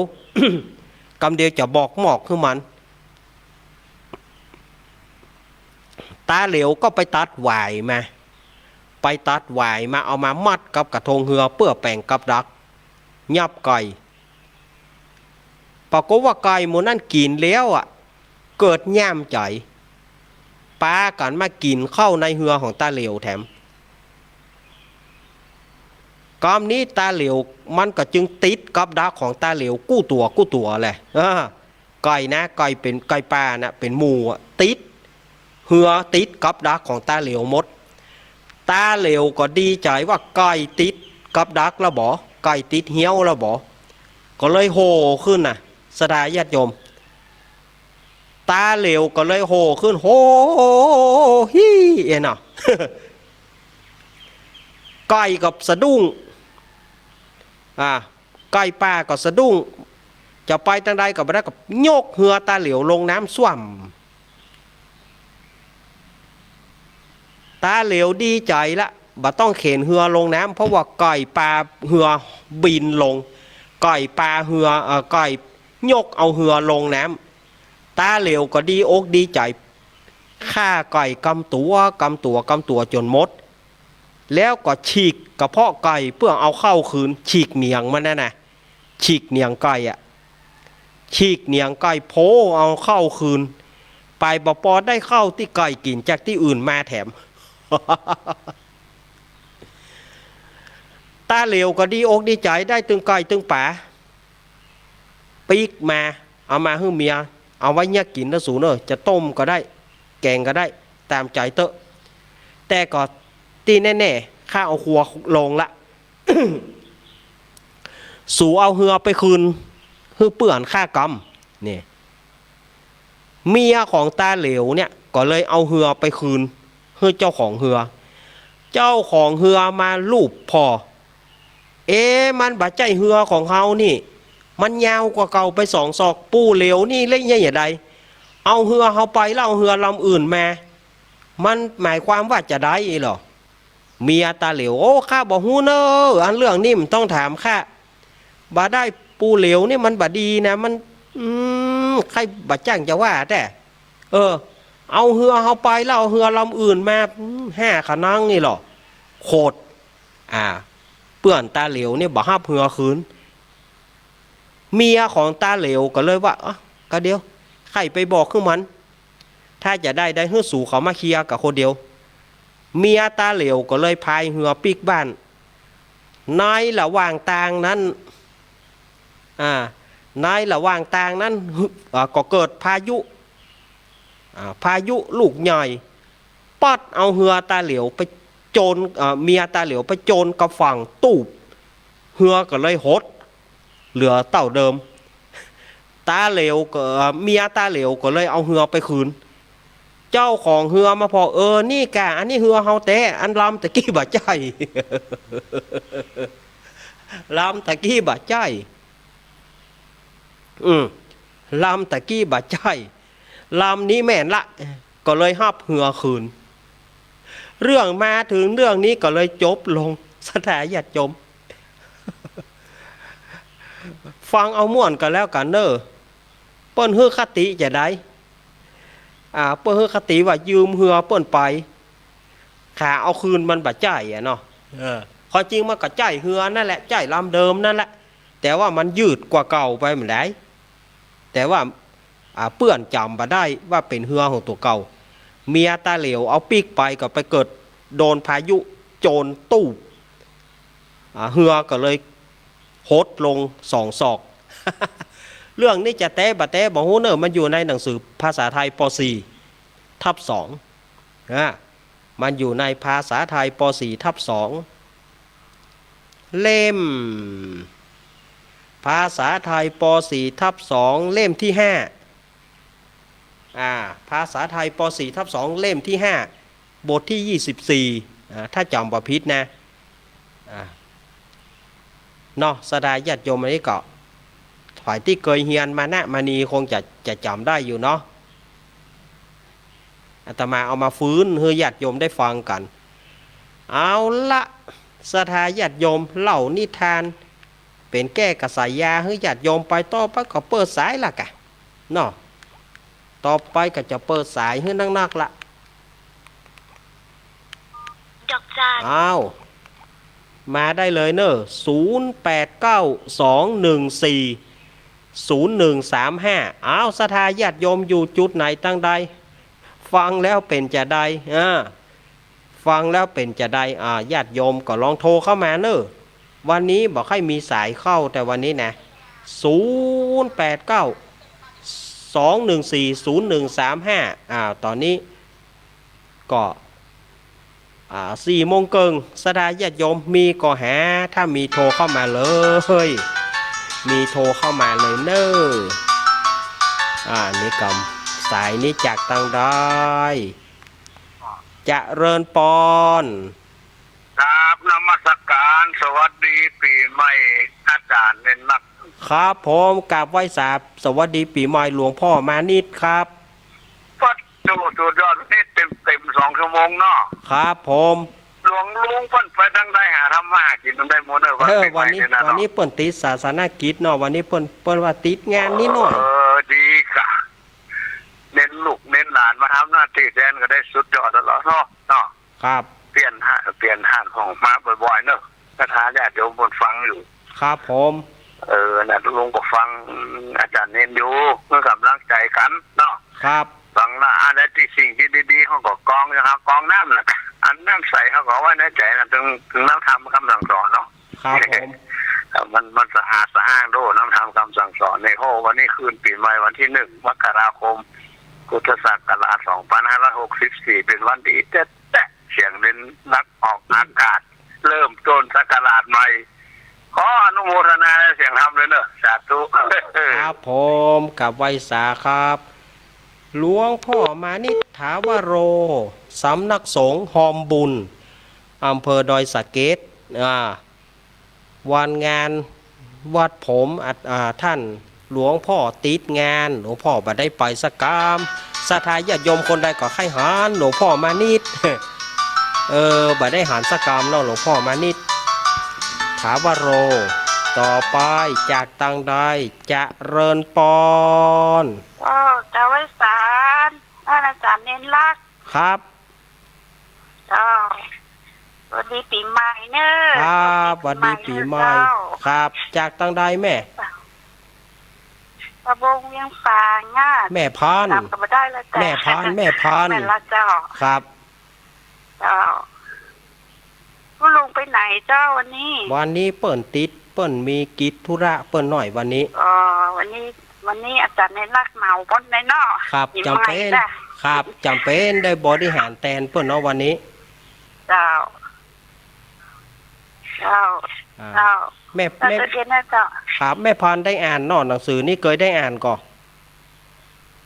กำเดียวจะบอกหมอกหื้อมัน ต๋าเหลียวก็ไปตัดหวายมา ไปตัดหวายมา เอามามัดกับกระทงเฮือเปื้อแป๋งกับดัก ยับไก่ ปรากฏว่าไก่หมู่นั้นกิ๋นแล้วอะ เกิดย่ามใจ๋ ปากั๋นมากิ๋นข้าวในเฮือของต๋าเหลียวแถม กำนี้ต๋าเหลียวมันก็จึงติดกับดักของต๋าเหลียวกู้ตั๋วกู้ตั๋วแหละ อ่า ไก่นะ ไก่เป๋น ไก่ป่านะ เป๋นหมู่อะ ติดเฮือ ติดกับดักของต๋าเหลียวหมด ต๋าเหลียวก็ดีใจ๋ว่าไก่ติดกับดักแล้วบ่ ไก่ติดเฮี้ยวแล้วบ่ ก็เลยโห่ขึ้นน่ะ ศรัทธาญาติโยม ต๋าเหลียวก็เลยโห่ขึ้น โห่ ฮี่ เอ็นน่ะ ไก่ก็สะดุ้ง อ่า ไก่ป่าก็สะดุ้ง จะไปตางใดก็บ่ได้ ก็ยกเฮือต๋าเหลียวลงน้ำส้วม ต๋าเหลียวดีใจ๋ละ บ่ต้องเข็นเฮือลงน้ำ เพราะว่าไก่ปาเฮือบินลง ไก่ปาเฮือ เอ่อ ไก่ยกเอาเฮือลงน้ำ ต๋าเหลียวก็ดีอกดีใจ๋ ฆ่าไก่กำตั๋ว กำตั๋ว กำตั๋วจ๋นหมด แล้วก็ฉีกกระเพาะไก่เปื้อเอาข้าวคืน ฉีกเหนียงมันนั่นน่ะ ฉีกเหนียงไก่อะ ฉีกเหนียงไก่โผเอาข้าวคืน ไปบ่ปอได้ข้าวตี้ไก่กิ๋นจากตี้อื่นมาแถม ต๋าเหลียวก็ดีอกดีใจ๋ ได้ตึงไก่ตึงป๋า ปิ๊กมา เอามาหื้อเมีย เอาไว้เยียะกิ๋นเน่อสูเน่อ จะต้มก็ได้ แก๋งก็ได้ ต๋ามใจ๋เต๊อะ แต่ก็ตี้แน่ๆ ข้าเอาครัวลงละ สูเอาเฮือไปคืนหื้อเปื้อนข้ากำ นี่ เมียของตาเหลวเนี่ยก็เลยเอาเฮือไปคืนหื้อเจ้าของเฮือ เจ้าของเฮือมาลูบผ่อ เอ๊ะ มันบ่ใจ้เฮือของเฮานี่ มันยาวกว่าเก่าไปสองศอก ปู่เหลวนี่เล่นเยียะใด เอาเฮือเฮาไปแล้วเอาเฮือลำอื่นมา มันหมายความว่าจาใดลอ เมียตาเหลว โอ้ ข้าบ่ฮู้เน่อ อันเรื่องนี้มันต้องถามข้า บ่าได้ ปู่เหลวนี่มันบ่ดีนะ มัน อืม ใค่บ่จ้างจะว่าแต๊ เออ เอาเฮือเฮาไปแล้วเอาเฮือลำอื่นมา อืม ห้าขะนังนี่ลอ โขด อ่า เปื้อนตาเหลวนี่บ่ฮับเฮือคืน เมียของตาเหลวก็เลยว่า เอ้อ ก็เดี๋ยว ใค่ไปบอกหื้อมัน ถ้าจาได้ ได้หื้อสูเขามาเคลียร์กั๋นคนเดียว เมียตาเหลวก็เลยพายเฮือปิ๊กบ้าน ในระหว่างตางนั้น อ่า ในระหว่างตางนั้น อ่า ก็เกิดพายุ อ่า พายุลูกใหญ่ ปั๊ดเอาเฮือตาเหลวไปโจน อ่า เมียตาเหลวไปโจนกับฝั่งตุ๊บ เฮือก็เลยหด เหลือเต้าเดิม ตาเหลวก็ เมียตาเหลวก็เลยเอาเฮือไปคืน เจ้าของเฮือมาผ่อ เออ นี่ก่ะ อันนี้เฮือเฮาแต๊ อันลำตะกี้บ่ใจ้ ลำตะกี้บ่ใจ้ อืม ลำตะกี้บ่ใจ้ ลำนี้แม่นละ ก็เลยฮับเฮือคืน เรื่องมาเถิงเรื่องนี้ก็เลยจบลง ศรัทธาญาติโยม ฟังเอาม่วนกั๋นแล้วกั๋นเน่อ เปิ้นหื้อคติจาใด อ่า เปิ้นหื้อคติว่ายืมเฮือเปิ้นไป ขาเอาคืนมันบ่ใจ้อะเนาะ เออ ความจริงมันก็ใจ้เฮือนั่นแหละ ใจ้ลำเดิมนั่นแหละ แต่ว่ามันยืดกว่าเก่าไปแม่นใด แต่ว่า อ่า เปื้อนจ๋ำบ่ได้ว่าเป๋นเฮือของตั๋วเก่า เมียตาเหลวเอาปิ๊กไปก็ไปเกิดโดนพายุโจนตุ๊บ อ่า เฮือก็เลยหดลงสองศอก เรื่องนี้จะแต๊บ่แต๊บ่ฮู้เน่อ มันอยู่ในหนังสือภาษาไทย ป.สี่ ทับ สอง นะ มันอยู่ในภาษาไทย ป.สี่ ทับ สอง เล่ม ภาษาไทย ป.สี่ ทับ สอง เล่มที่ ห้า อ่า ภาษาไทย ป.สี่ ทับ สอง เล่มที่ ห้า บทที่ ยี่สิบสี่ อ่า ถ้าจ๋ำบ่ผิดนะ อ่า เนาะ ศรัทธาญาติโยม อันนี้ก็ ฝ่ายตี้เกยเฮียนมานะมานีคงจะ จะจ๋ำได้อยู่เนาะ อาตมาเอามาฟื้นหื้อญาติโยมได้ฟังกั๋น เอาละ ศรัทธาญาติโยม เล่านิทาน เป๋นแก้กระสายยาหื้อญาติโยมไป ต่อไปก็เปิดสายละก่ะ เนาะ ต่อไปก็จะเปิดสายหื้อนักๆ ละ ดอกจัน อ้าว มาได้เลยเน่อ ศูนย์ แปด เก้า สอง หนึ่ง สี่ ศูนย์ หนึ่ง สาม ห้า อ้าว ศรัทธาญาติโยมอยู่จุดไหนตังใด ฟังแล้วเป๋นจาใด อ่า ฟังแล้วเป๋นจาใด อ่า ญาติโยมก็ลองโทรเข้ามาเน่อ วันนี้บ่ค่อยมีสายเข้า แต่วันนี้นะ ศูนย์ แปด เก้า สอง หนึ่ง สี่ ศูนย์ หนึ่ง สาม ห้า อ่า ต๋อนนี้ ก็ อ่า สี่โมงเกิ่ง ศรัทธาญาติโยมมีก็หา ถ้ามีโทรเข้ามาเลย มีโทรเข้ามาเลยเน่อ อ่า นี่กำ สายนี้จากตังใด เจริญปอน กราบนมัสการ สวัสดีปี๋ใหม่ อาจ๋ารย์เณรนัก ครับผม กราบไหว้สา สวัสดีปี๋ใหม่หลวงพ่อมานิตครับ ปัดโธ่ สุดยอด นี่เต็มๆ สองชั่วโมงเนาะ ครับผม หลวงลุงเปิ้นไปตังใด หาทำมาหากิ๋นตังใดหมดเน่อ เออ วันปี๋ใหม่ วันนี้ เนี่ยนะ วันนี้เปิ้นติดศาสนกิจเนาะ วันนี้เปิ้น เปิ้นว่าติดงานนิดหน่อย เออ ดีก่ะ เณรลูกเณรหลานมาทำหน้าตี้แตนก็ได้สุดยอดแล้วเนาะ เนาะ ครับ เปลี่ยนฮะ เปลี่ยนฮ้านห้องมาบ่อยๆ เนาะ ศรัทธาญาติโยมเปิ้นฟังอยู่ ครับผม เออ น่ะ ลุงก็ฟังอาจ๋ารย์เณรอยู่ เพื่อก๋ำลังใจ๋กั๋นเนาะ ครับ ฟังละ อันใดตี้สิ่งตี้ดีๆ เฮาก็กองอยู่ หากองน้ำน่ะ อันน้ำใสเฮาก็เอาไว้ในใจ๋น่ะ เถิง เถิงน้ำธรรมกำลังสอนเนาะ ครับผม เอา มัน มันสะอาดสะอ้างโดนำธรรมกำสั่งสอนนี่ โห วันนี้คืนปี๋ใหม่วันตี้หนึ่งมกราคม พุทธศักราชสองปันห้าร้อยหกสิบสี่ เป๋นวันดีแต๊ๆ เสียงเด่นนักออกอากาศ เริ่มต้นศักราชใหม่ ขออนุโมทนาในเสียงธรรมเลยเนาะ สาธุ ครับผม กราบไหว้สาครับ หลวงพ่อมานิช ถาวโร สำนักสงฆ์ฮอมบุญ อำเภอดอยสะเก็ด อ่า วันงานวัดผม อ่า อ่า ท่านหลวงพ่อติดงาน หลวงพ่อบ่ได้ไปสักกำ ศรัทธาญาติโยมคนใดก็ใค่หันหลวงพ่อมานิช เออ บ่ได้หันสักกำเนาะ หลวงพ่อมานิช ถาวโร ต่อไปจากตังใด เจริญปอน เจ้า เจ้าไหว้สา ท่านอาจ๋ารย์เณรลักษณ์ ครับ เจ้า หวัดดีปี๋ใหม่เน่อ ครับ หวัดดีปี๋ใหม่ เจ้า ครับ จากตังใดแม่ ป่าบงเวียงฝางอะ แม่พัน จ๋ำก็บ่ได้แล้ว แต่ แม่พัน แม่พัน แม่นละเจ้า ครับ เจ้า คุณลุงไปไหนเจ้าวันนี้ วันนี้เปิ้นติด เปิ้นมีกิจธุระเปิ้นหน้อยวันนี้ อ๋อ วันนี้ วันนี้อาจ๋ารย์เณรลักษณ์เหมาหมดเลยเนาะ ครับ ปี๋ใหม่ จ๋ำเป๋น จ้ะ ครับ จ๋ำเป๋นได้บริหารแตนเปิ้นเนาะวันนี้ เจ้า เจ้า อ่า เจ้า แม่ เจ้า แม่ เจ้าเย็นนะเจ้า ครับ แม่พันได้อ่านเนาะ หนังสือนี้เกยได้อ่านก่อ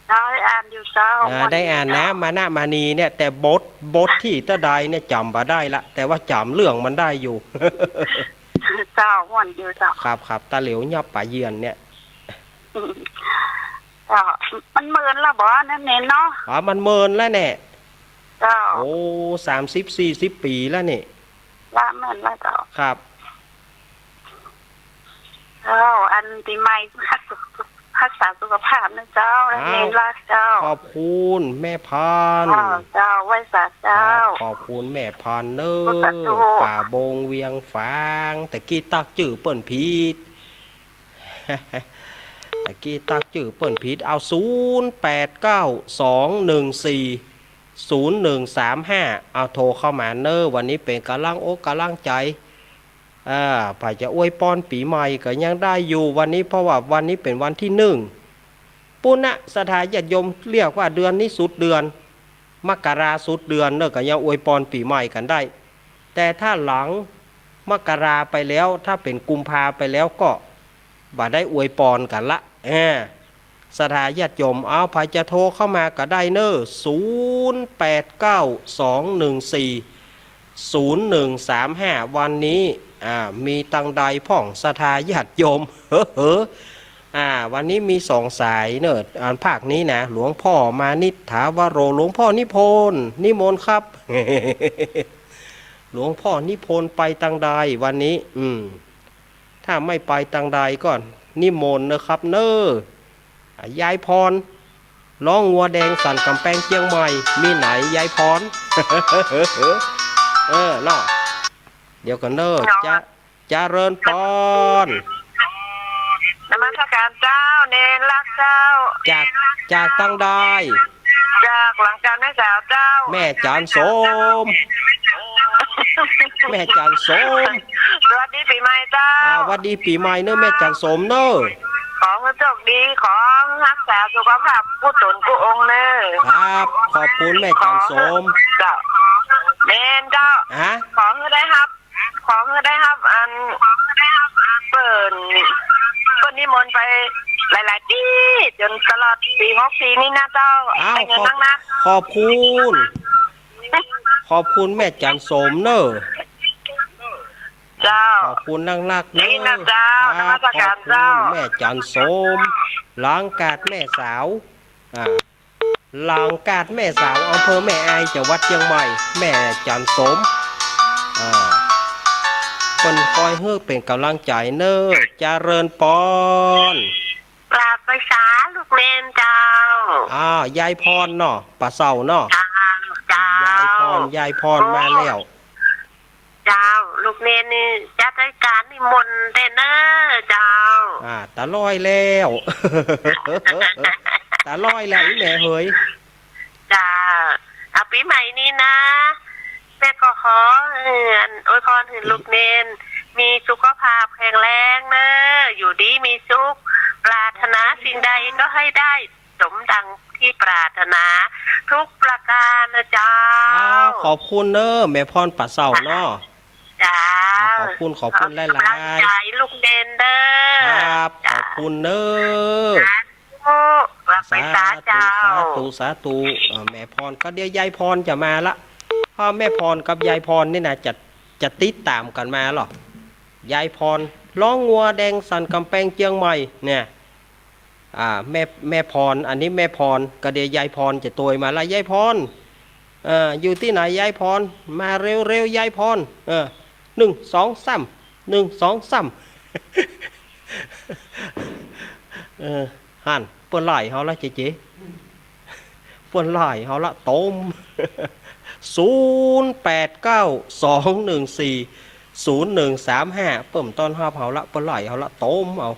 เจ้า ได้อ่านอยู่เจ้า อ่า ได้อ่านนะ มานะมานีเนี่ย แต่บท บทตี้เต้าใดเนี่ยจ๋ำบ่ได้ละ แต่ว่าจ๋ำเรื่องมันได้อยู่ เจ้า ม่วนอยู่เจ้า ครับ ครับ ตาเหลียวยับป๋าเยือนเนี่ย เจ้า มันเมินละบ่นั่นเองเนาะ อ๋อ มันเมินแล้วเนี่ย เจ้า โอ้ สามสิบ สี่สิบปี๋แล้วนี่ ละเมินแล้วเจ้า ครับ เจ้า อันปี๋ใหม่ฮัก ฮักษาสุขภาพนะเจ้า อ้าว เณรลักษณ์เจ้า ขอบคุณแม่พัน เจ้า เจ้า ไหว้สาเจ้า ครับ ขอบคุณแม่พันเน่อ สาธุ ป่าบงเวียงฝาง ตะกี้ตั๊กจื้อเปิ้นผิด ตะกี้ตั๊กจื้อเปิ้นผิด เอา ศูนย์แปดเก้า สองหนึ่งสี่ ศูนย์หนึ่งสามห้า เอาโทรเข้ามาเน่อ วันนี้เป๋นก๋ำลังอกก๋ำลังใจ๋ อ่า ใผจะอวยปอนปี๋ใหม่ก็ยังได้อยู่วันนี้ เพราะว่าวันนี้เป๋นวันตี้หนึ่ง ปุณณะศรัทธาญาติโยม เรียกว่าเดือนนี้สุดเดือน มกราสุดเดือนเน่อ ก็ยังอวยปอนปี๋ใหม่กั๋นได้ แต่ถ้าหลังมกราไปแล้ว ถ้าเป๋นกุมภาไปแล้วก็บ่ได้อวยปอนกั๋นละ เออ ศรัทธาญาติโยม เอา ใผจะโทรเข้ามาก็ได้เน่อ ศูนย์แปดเก้า สองหนึ่งสี่ ศูนย์หนึ่งสามห้า วันนี้ อ่า มีตังใดพ่องศรัทธาญาติโยม เฮ้อ อ่า วันนี้มีสองสายเน่อ อันภาคนี้นะ หลวงพ่อมานิช ถาวโร หลวงพ่อนิพนธ์ นิมนต์ครับ หลวงพ่อนิพนธ์ไปตังใดวันนี้ อืม ถ้าไม่ไปตังใดก็นิมนต์นะครับเน่อ อ่ะ ยายพร ร้องงัวแดงสันก๋ำแปงเจียงใหม่ มีไหนยายพร เออ เนาะ เดี๋ยวก่อนเน่อ เนาะ จะ เจริญปอน นมัสการเจ้า เณรลักษณ์เจ้า จาก จากตังใด จากหลังกาดแม่สาวเจ้า แม่จันทร์สม แม่จันทร์สม สวัสดีปี๋ใหม่เจ้า อ่า หวัดดีปี๋ใหม่เน่อ แม่จันทร์สมเน่อ ขอหื้อโชคดี ขอฮักษาสุขภาพกู้ต๋นกู้องค์เน่อ ครับ ขอบคุณแม่จันทร์สม เจ้า แม่นเจ้า ฮะ ขอหื้อได้ฮับ ขอหื้อได้ฮับอันเปิ้น เปิ้นนิมนต์ไปหลายๆ ตี้ จ๋นตลอดปี๋หกสี่นี้นะเจ้า อ้าว ได้เงินนักๆ ขอบ ขอบคุณ ขอบคุณแม่จันทร์สมเน่อ เจ้า ขอบคุณนักๆ เน่อ นี่นะเจ้า ครับ นมัสการเจ้า ขอบคุณแม่จันทร์สม หลังกาดแม่สาว อ่า หลังกาดแม่สาว อำเภอแม่อาย จังหวัดเจียงใหม่ แม่จันทร์สม อ่า เปิ้นคอยหื้อเป๋นก๋ำลังใจ๋เน่อ เจริญปอน กราบไหว้สาลูกเณรเจ้า อ้าว ยายพรเนาะ ป่าเศร้าเนาะ เจ้า เจ้า ยายพร ยายพร โอ้ มาแล้ว เจ้า ลูกเณรนี่จัดรายการนิมนต์แต๊เน่อเจ้า อ่า ต๋าลอยแล้ว ต๋าลอยแล้ว อีแม่เหย เจ้า เอาปี๋ใหม่นี้นะ แม่ก็ขอ เอ่อ อันอวยพรหื้อลูกเณร มีสุขภาพแข็งแรงเน่อ อยู่ดีมีสุข ปรารถนาสิ่งใดก็ให้ได้สมดังที่ปรารถนาทุกประการนะเจ้า อ้าว ขอบคุณเน่อ แม่พรป่าเซ้าเนาะ เจ้า อ้าว ขอบคุณ ขอบคุณหลายๆ ขอกำลังใจลูกเณรเน่อ ครับ เจ้า ขอบคุณเน่อ สาธุ กลับไปสาเจ้า สาธุ สาธุ เอ่อ แม่พร ก็เดี๋ยวยายพรจะมาละ เพราะแม่พรกับยายพรนี่นะ จะ จะติดต๋ามกั๋นมาลอ ยายพร ร้องงัวแดงสั่นก๋ำแปงเจียงใหม่ เนี่ย อ่า แม่ แม่พร อันนี้แม่พร ก็เดี๋ยวยายพรจะโตยมาละ ยายพร เอ่อ อยู่ตี้ไหนยายพร มาเร็วๆ ยายพร เออ นึ่ง สอง สาม นึ่ง สอง สาม เออ หั้น เปิ้นไล่เฮาละเจ๊ๆ เปิ้นไล่เฮาละ โตม ศูนย์แปดเก้า สองหนึ่งสี่ ศูนย์หนึ่งสามห้า เปิ้นบ่ต้อนฮับเฮาละ เปิ้นไล่เฮาละ โตมเอา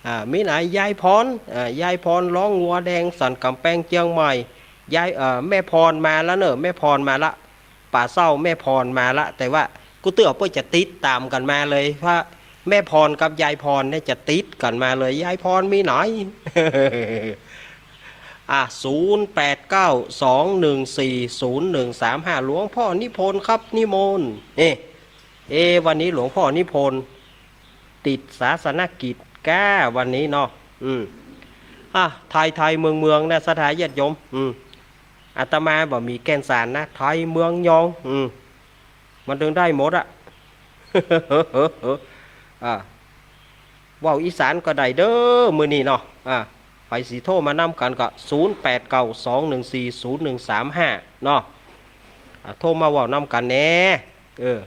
อ่า มีไหน ยายพร อ่า ยายพร ร้องงัวแดงสั่นก๋ำแปงเจียงใหม่ ยาย เอ่อ แม่พรมาละเน่อ แม่พรมาละ ป่าเซ้าแม่พรมาละ แต่ว่ากูเตื้อเปิ้นจะติดต๋ามกั๋นมาเลย เพราะแม่พรกับยายพรเนี่ยจะติดกั๋นมาเลย ยายพรมีไหน อ่ะ ศูนย์แปดเก้า สองหนึ่งสี่ ศูนย์หนึ่งสามห้า หลวงพ่อนิพนธ์ครับ นิมนต์ เอ๊ะ เอ๊ะ วันนี้หลวงพ่อนิพนธ์ติดศาสนกิจก้าวันนี้เนาะ อืม อ่ะ ไทยๆ เมืองๆ นะ ศรัทธาญาติโยม อืม อาตมาบ่มีแก่นสารนะ ไทยเมืองยอง อืม มันตึงได้หมดอะ อ่า เว้าอีสานก็ได้เด้อ มื้อนี้เนาะ อ่า ใผสิโทรมานำกั๋นก็ ศูนย์แปดเก้า สองหนึ่งสี่ ศูนย์หนึ่งสามห้า เนาะ อ่า โทรมาเว้านำกั๋นแหน่ เออ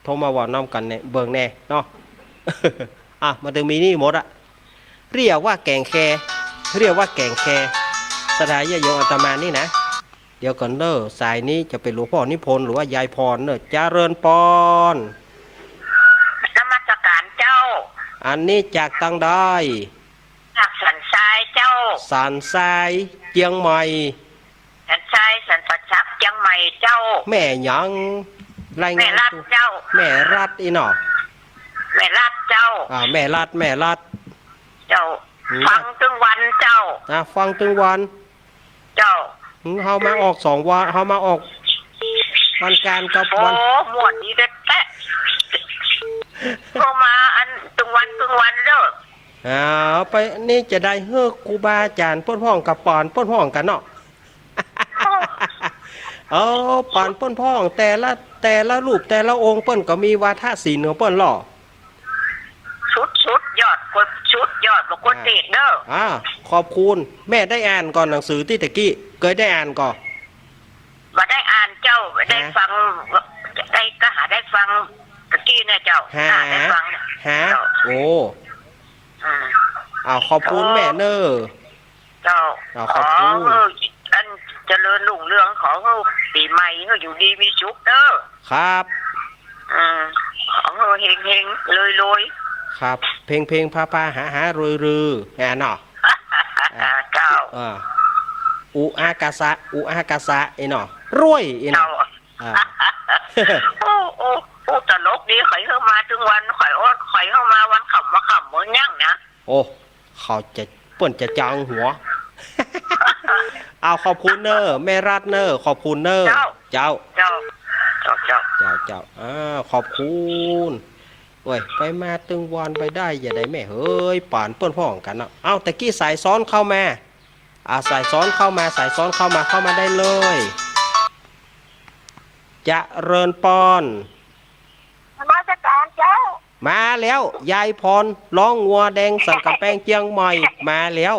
โทรมาเว้านำกั๋นแหน่ เบิ่งแหน่เนาะ อ่ะ มันตึงมีนี่หมดอะ เรียกว่าแก่งแค เรียกว่าแก่งแค ศรัทธาญาติโยมอาตมานี่นะ เดี๋ยวก่อนเน่อ สายนี้จะเป๋นหลวงพ่อนิพนธ์หรือว่ายายพรเน่อ เจริญปอน นมัสการเจ้า อันนี้จากตางใด จากสันทรายเจ้า สันทราย เจียงใหม่ สันทราย สันป่าสัก เจียงใหม่เจ้า แม่หยัง รายงานตั๋ว แม่รัฐเจ้า แม่รัฐอี้เนาะ แม่รัฐเจ้า อ่า แม่รัฐ แม่รัฐ เจ้า อืม ฟังตึงวันเจ้า อ่ะ ฟังตึงวัน เจ้า อืม เฮามาออกสองวัน เฮามาออกวันอังคารกับวัน โอ้ ม่วนดีแต๊ๆ โทรมาอันตึงวันตึงวันเน่อ อ่า ไปนี่จะได้หื้อครูบาอาจ๋ารย์เปิ้นพ้องกับปานเปิ้นพ้องกั๋นเนาะ โอ้ เออ ปานเปิ้นพ้อง แต่ละ แต่ละรูปแต่ละองค์เปิ้นก็มีวาทะศิลป์ของเปิ้นลอ สุด สุดยอด สุดยอด บ่ควรเตะเน่อ อ่า ขอบคุณ แม่ได้อ่านก่อหนังสือตี้ตะกี้ เกยได้อ่านก่อ บ่ได้อ่านเจ้า ได้ฟัง ได้ ก็หาได้ฟังตะกี้เนี่ยเจ้า หา หาได้ฟัง หา เจ้า โอ้ อืม อ้าว ขอบคุณแม่เน่อ เจ้า อ้าว ขอบคุณ ขอหื้ออันเจริญรุ่งเรือง ขอหื้อปี๋ใหม่หื้ออยู่ดีมีสุขเน่อ ครับ อืม ขอหื้อเฮงๆ รวยๆ ครับ เฮงๆ พาๆ หาๆ รวยๆ อ่า เนาะ อ่า เจ้า อ่า อุอากาสะ อุอากาสะ ไอ้เนาะ รวย ไอ้เนาะ เจ้า อ่า โอ้ โอ้ โอ้ ตลกดี ใค่อยหื้อมาตึงวัน ใค่อยอด ใค่อยหื้อมาวันค่ำ วันค่ำ มื้อยังนะ โอ้ เขาจะ เปิ้นจะจางหัว อ้าว ขอบคุณเน่อ แม่รัฐเน่อ ขอบคุณเน่อ เจ้า เจ้า เจ้า เจ้า เจ้า เจ้า เจ้า อ้าว ขอบคุณ โอ้ย ไปมาตึงวันไปได้ อย่าได้แม่เหย ปานเปิ้นพ้องกั๋นเนาะ อ้าว ตะกี้สายซ้อนเข้ามา อ่า สายซ้อนเข้ามา สายซ้อนเข้ามา เข้ามาได้เลย เจริญปอน นมัสการเจ้า มาแล้ว ยายพร ร้องงัวแดงสั่นก๋ำแปงเจียงใหม่ มาแล้ว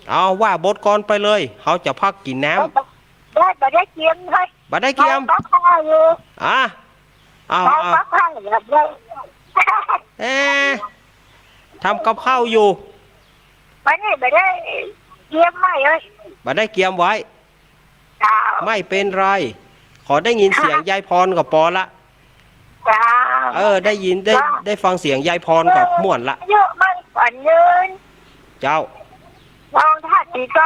เอาว่าบทก่อนไปเลย เฮาจะพักกิ๋นน้ำ บ่ บ่ได้เกียมเลย บ่ได้เกียม เฮาฟังข่าวอยู่ อ่ะ เอา เฮา เอา ฟังข่าวอยู่ เอ๊ะ ทำกับข้าวอยู่ วันนี้บ่ได้เกียมไว้เลย บ่ได้เกียมไว้ เจ้า ไม่เป็นไร ขอได้ยินเสียงยายพรก็ปอละ เจ้า เออ ได้ยิน ได้ เจ้า ได้ฟังเสียงยายพรก็ม่วนละ เยอะมันฝันยืน เจ้า ลองท่าตีก็